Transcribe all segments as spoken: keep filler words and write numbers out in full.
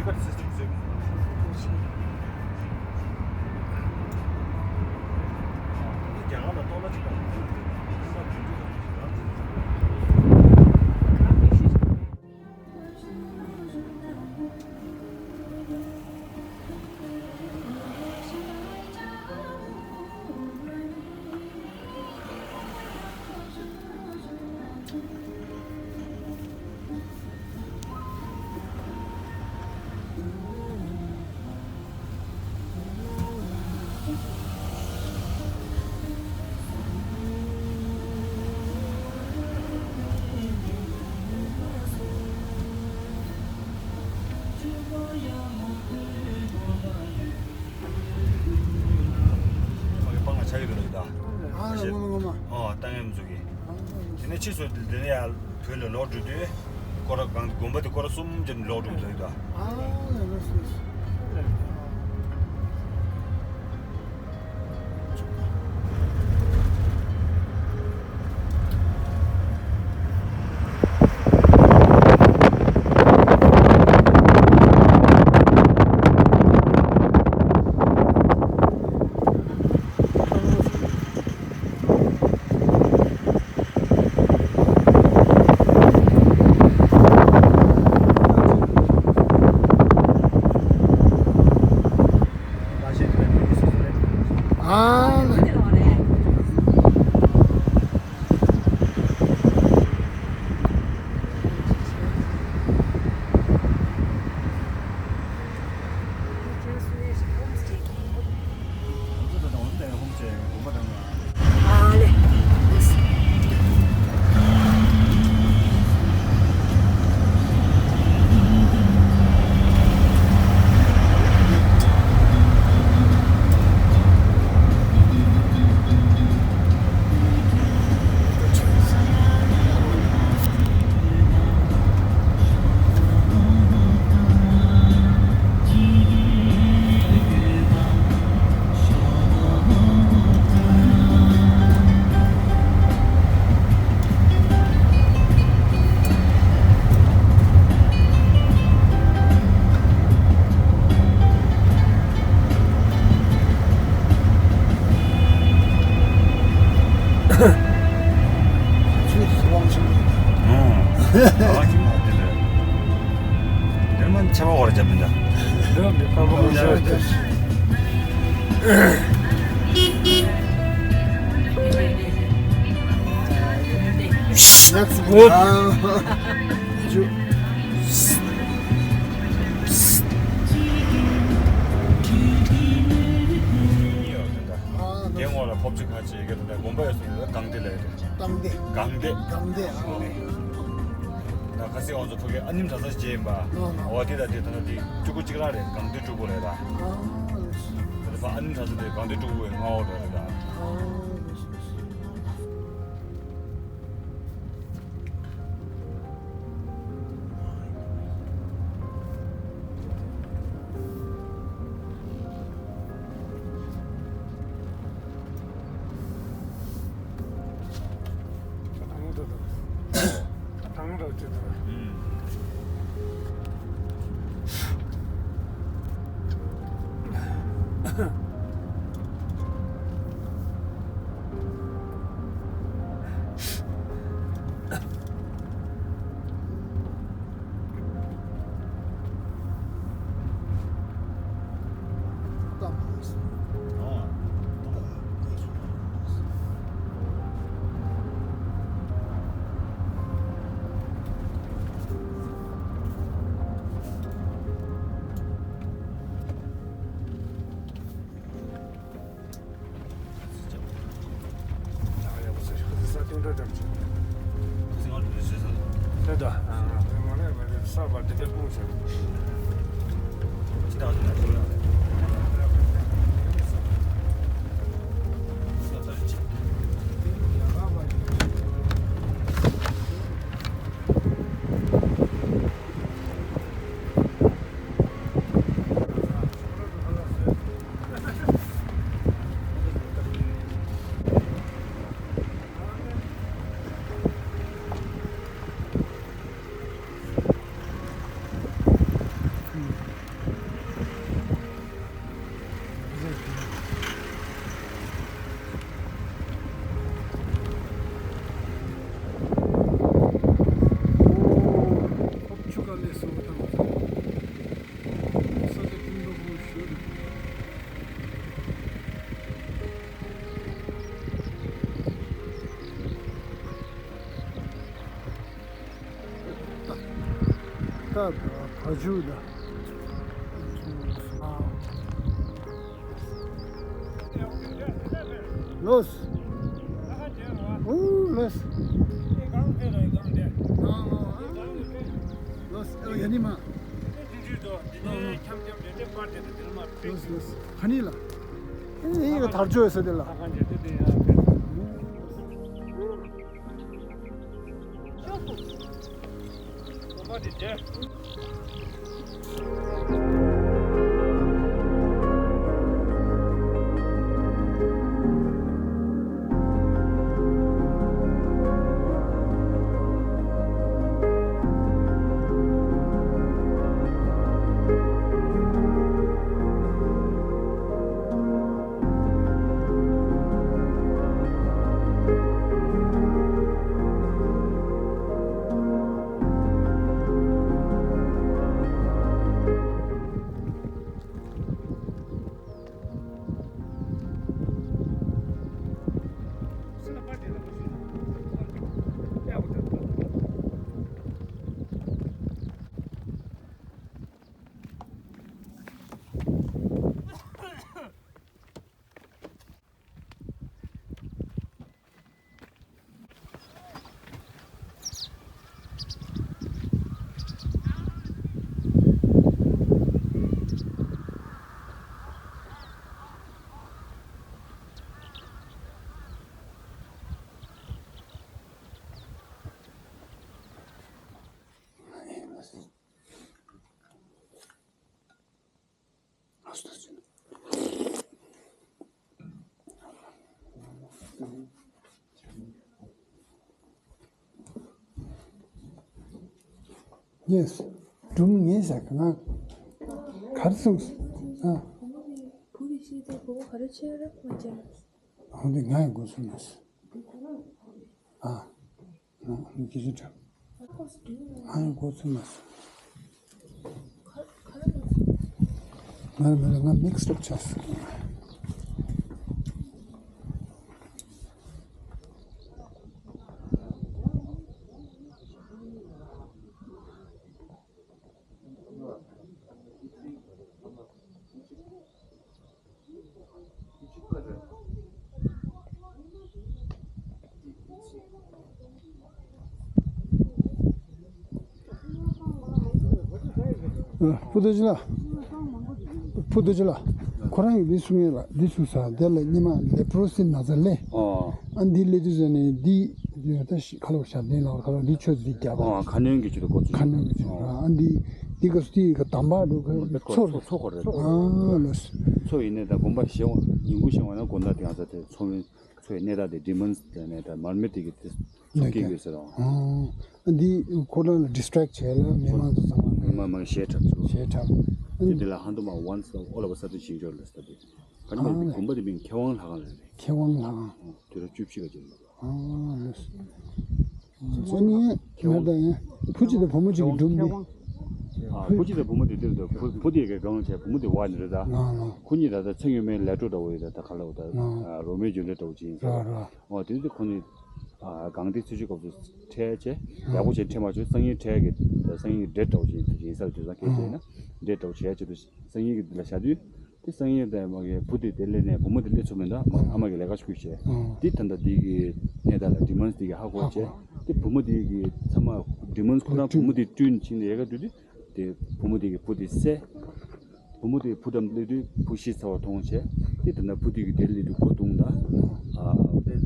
ཀར་སི་སི་ཊམ་བཟོས་པ་རེད། རྒྱ་གར་ལ་གཏོར་བརླག་བྱེད་པ་རེད། ཨ་ལ་ངོ་མ་ངོ་མ། ཨོ་ཏང་ཡམ་ཚོ་གི། དེ་ནས་ཕྱིས་སུ་དེ་ནས་ཡར་བོད་ལ་ལོག་འགྲོ་དུས་སྐོར་ར་གང་དགོན་པ་དེ་སྐོར་ར་གསུམ་བརྒྱབ་ནས་ལོག་འགྲོ་གི་འདུག་ད། ཨ། འདིར་མ་ཆེ་བ་བར་རྒྱབ་མི་འདྲ། འདི་མི་དཔའ་བོ་བར་རྒྱབ། Next one. ཨ། ཇུ། དེ་ངོ་ལ་ཕོབ་ཅིག་ང་ཅིག་གི་དེ་འདྲ་དགོན་པ་ཡོད་སོང་། གངས་ཏི་ལ་ཡོད་རེད། གངས་ཏི། གངས་ཏི། གངས་ཏི། ཨ། ད་ཁ་སང་ང་ཚོ་ཕ་གིའི་ཨ་ནེམ་གྲྭ་ས་ཞིག་མཇལ་ཡིན་པ། ཨ་ཨ། འོ་དེ་ལ་དེ་ད་ནི་དེ་སྤྲུལ་སྐུ་གཅིག་རང་རེད། གངས་ཏི་སྤྲུལ་སྐུ་རེད་ད། ཨ་ཨ། ད་ཕ་ཨ་ནེམ་གྲྭ་ས་དེ་གངས་ཏི་སྤྲུལ་སྐུ་ཡི་མངའ་འོག་རེད་ད། ཨ་ཨ། ད་བ་ཇུ་ད། ལོས། ཨོ་ལོས། ལོས། ཨོ་ཡ་ནི་མ། ལོས་ལོས། ཧ་ནི་ལ། ཨེ་ཡི་ག་དར་ཇོ་ཡོད་ས་དེ་ལ། ཡེས། སྒྲུང་ངས་ཟ་ག་ང་གར་སོང་ཨ། བུ་གི་ཤེས་ཏེ་བུ་ག་རེ་བྱས་ར་མ་བྱས། ཧོ་འདི་ང་ཡི་སྒོ་སུ་ན་སི། ཨ། ཨ་ཁྱི་ཤི་ཁྲ། ཨ་ཡི་སྒོ་སུ་ན་སི། ང་མི་ལ་ང་མིག་སི་ཊབ་ཆགས་སོང་། ཕུ་དུ་ཅི་ལ། ཕུ་དུ་ཅི་ལ། ཁོ་རང་གིས་འདི་གསུང་ཡས་ལ་འདི་གསུང་ས་དེ་ལ་སྙེ་མ་ལེ་པྲོ་སི་ན་ཚ་ལེ། ཨོ། ཨ་འདི་ལེ་དུས་ཟེར་ནས་འདི་ད་ཤི་ཁ་ལོ་ཞབས་བརྟན་ལ་ཁ་ལོ་འདི་ཆོས་འདི་རྒྱབ། ཨོ་ཁ་གནོན་གྱི་ཆེད་དུ་འགོ་ཚུགས། ཁ་གནོན་གྱི་ཆེད་དུ་ཨ་འདི་འདི་ག་སུ་དེ་ག་དམ་པ་འགྲོ་གི་ཚོ་ཚོ་ཁོ་རེད། ཨ་ལོ། ཚོ་ཡིན་ནས་ད་དགོན་པ་ཞེ་བ་ཉིན་གུང་ཞེ་བ་ན་དགོན་བདག་དེ་ཡང་ས་དེ་ཚོ་མིན། ཚོའི་གནས་སྟངས་དེ་ཌི་མོན་སི་དེ་ནས་ད་མར་མེ་དེ་གི་དེ་ཚོ་སྐྱེ་ཡོད་ཟེར་རོ། ཨ་འདི་ཁོ་རང་ལ་ཌི་སི་ཊེག་བྱས་ལ་མི་མང་ཚོ་ཚང་མ་མི་མང་མང་ཞེ་དྲག་ཚོ་ཞེ་དྲག་དེ་འདི་ལ་ཧ་འདུ་མ་ཝན་སི་ཨོ་ལ་བ་ས་དེ་ཞིང་འབྱོར་ལ་ས་དེ་ག་ནི་མ་དེ་དགོན་པ་དེ་མིང་མཁས་དབང་ལྷ་ཁང་ལ་རེད། མཁས་དབང་ལྷ་ཁང་དུས་རབས་བཅུ་བཞི་ག་ཅིག་ལ། ཨ་ལོས། ཨ་ནི་ང་ད་ཡང་བུ་གཅིག་དང་བུ་མོ་གཅིག་གི་སྒྲུང་འདི། ཨ་བུ་གཅིག་དང་བུ་མོ་དེ་འདིར་འདུག་བུ་བུ་དེ་གའི་སྒང་བྱས་བུ་མོ་དེ་བ་ནི་རེད་ད། ང་ང་། ཁོ་གཉིས་ད་ལྟ་མཚན་ཡོད་མེད་ལས་འཕྲོ་འདྲ་བོ་ཡོད་ད་ད་ག་ལ་འོ་ད་ང་། རོ་མེའི་འཇུག་འབྲས་འདྲ་བོ་ཅིག་ཡིན་ས་ར་ར། འོ་དེ་ཚོ་ཁོ་གཉིས་སྒང་སྡེ་ཚུལ་ཆུ་སྐབས་སུ་འཕྲད་བྱས་ཡག་པོ་བྱས་འཕྲད་མ་བྱུང་སང་ཉིན་འཕྲད་གི་ད་སང་ཉིན་འབྲས་འདྲ་བོ་ཅིག་ཡིན་ས་ཡིན་ས་དུས་ཚང་སྐད་ཆ་ཡིན་ན་འབྲས་འདྲ་བོ་བྱས་བྱས་དུས། སང་ཉིན་གྱི་འདི་ལ་བཞག་དུས། དེ་སང་ཉིན་དེ་མ་གི་བུ་དེ་དེ་སླེབས་ནས་བུ་མོ་དེ་སླེབས་ཚུགས་མེད་ད་མ་ཨ་མ་གི་ལས་ཀ་ཞུ་ཞེས། དེ་ད་ལྟ་འདི་གི་གནས་སྟངས་ལ་ཌི་མོན་སི་དེ་གི་ཧ་གོ་བྱས། དེ་བུ་མོ་དེ་གི་ཚང་མ་ཌི་མོན་སི་ཁོ་རང་བུ་མོ་དེ་བསྐྲུན་ཕྱིན་ནས་ཡལ་ག་དུས་དེ་དེ་བུ་མོ་དེ་གི་བུ་དེ་བསད། བུ་མོ་དེ་བུ་འགྲམ་སླེབས་དུས་བུ་ཤི་ཚར་བ་མཐོང་བྱས། དེ་ད་ལྟ་བུ་དེ་གི་དེ་སླེབས་དུས་སྒོ་བརྡུངས་ད། ཨ་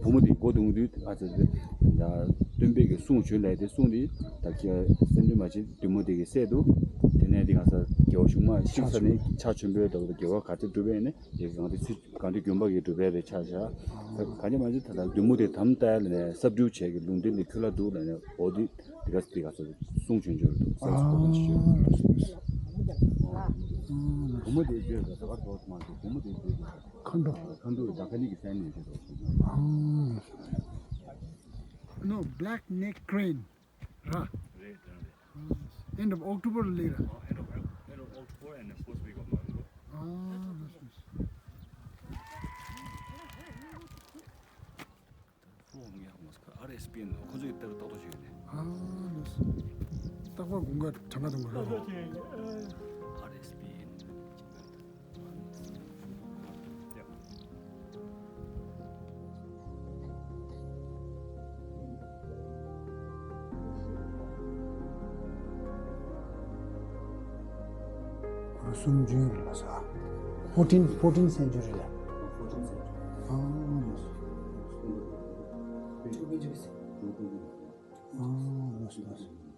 བུ་མོ་དེ་སྒོ་བརྡུངས་དུས་ཨ་ཙི་ཙི་ད་སྟོན་པས་གི་གསུང་བྱོན་ལས་དེ་གསུང་དེ་ད་ཁྱེད་སེམས་ཁྲལ་མ་བྱེད། བདུད་མོ་དེ་གིས་བསད་འདུག་དེ་ནས་དེ་ག་ས་རྒྱལ་བ་གཞུང་མ་ཤི་ཚར་ནས་ཕྱག་མཆོད་འབུལ་འདྲ་བོ་དང་དགེ་བ་ག་ཚོད་བསྒྲུབས་པས་ནས་དེ་གང་དེ་ཚུལ་གང་དེ་དགོན་པ་གི་སྒྲུབ་པའི་རེ་ཆགས་བཞག་གང་ཅི་མ་ཅི་ད་ལྟ་བདུད་མོ་དེ་དམ་བཏགས་ལ་ནས་སྲབ་སྒྲུབ་བྱས་ཀྱི་ལུང་བསྟན་དེ་ཁྱོད་ལ་འདུག་ལ་ནས་འོ་དེ་དེ་ག་ས་དེ་ག་ས་གསུང་བྱོན་བྱོན་འདུག་ས་སྐོར་ལ་ཅི་བྱོན། བུ་མོ་དེ་བརྗོད་ད་ས་བར་དོ་མ་འདུག་བུ་མོ་དེ་བརྗོད་ད་ཁ་འགྲོ་ཁ་འགྲོ་ད་ཁ་ནི་གི་སེམས་ནས་བརྗོད་དོ། No, black neck crane. ར། རེད་རེད་རེད། End of October ལ་ལེགས་ར། Oh, end of end of October and the first week of November. ཨ་ལོས་ལོས། ཕོ་ངས་ཧ་མ་སི་ཁ་ཨར་ཨེས་པི་ཨེན་ཁོ་ཚོས་ལྟར་ཏག་ཏག་ཞིག་ཡོད་རེད། ཨ་ལོས། རྟག་པར་དགུན་ཁ་གྲང་ཁ་དང་དགུན་ཁ་རེད། སུམ་ཅུ་རེད་ལ་ས། ཕོར་ཊིན་ཕོར་ཊིན་སེན་ཅུ་རི་ལ། ཨ་ལོས། ཨ་ལོས་ལོས།